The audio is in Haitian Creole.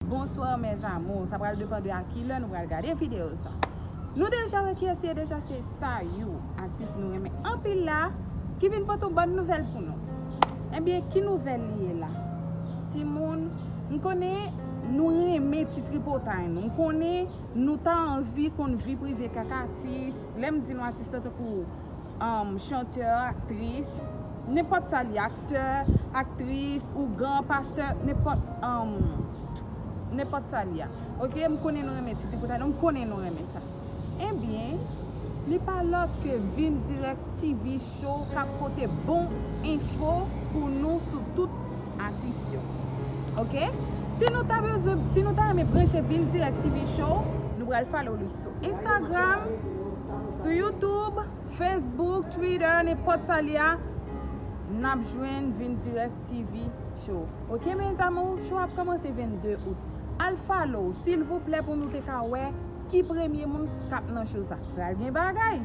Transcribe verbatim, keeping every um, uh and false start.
Bonsoir mes amours, sa pral depann de a ki lè nou pral gade videyo sa. Nou deja wè kiyès li ye deja, se Sayou, atis nou renmen anpil la, ki vin pote yon bòn nouvèl pou nou. Ebyen, ki nouvèl li ye la? Timoun, m konnen nou renmen ti tripotay nou. M konnen nou ta anvi konn vi prive kèk atis. Lè m di nou atis, se tankou um, chantè, aktris, nenpòt sa li ye, aktè, aktris, ougan, pastè, nenpòt um, nenpòt sa li ye. Ok, m konnen nou renmen ti tripotay nou, m konnen nou renmen sa. Ebyen, li pa lòt ke Vin Dirèk T V Show k ap pote bon enfo pou nou sou tout atis yo. Ok? Si nou ta bezwen, si nou ta renmen branche Vin Dirèk T V Show, nou pral follow li sou Instagram, sou YouTube, Facebook, Twitter, nenpòt sa li ye, n ap jwenn Vin Dirèk T V Show. Ok, mes amours, show ap kòmanse vennde out. Al follow, silvouplè, pou nou te ka wè ki premye moun k ap nan show sa. Pral gen bagay.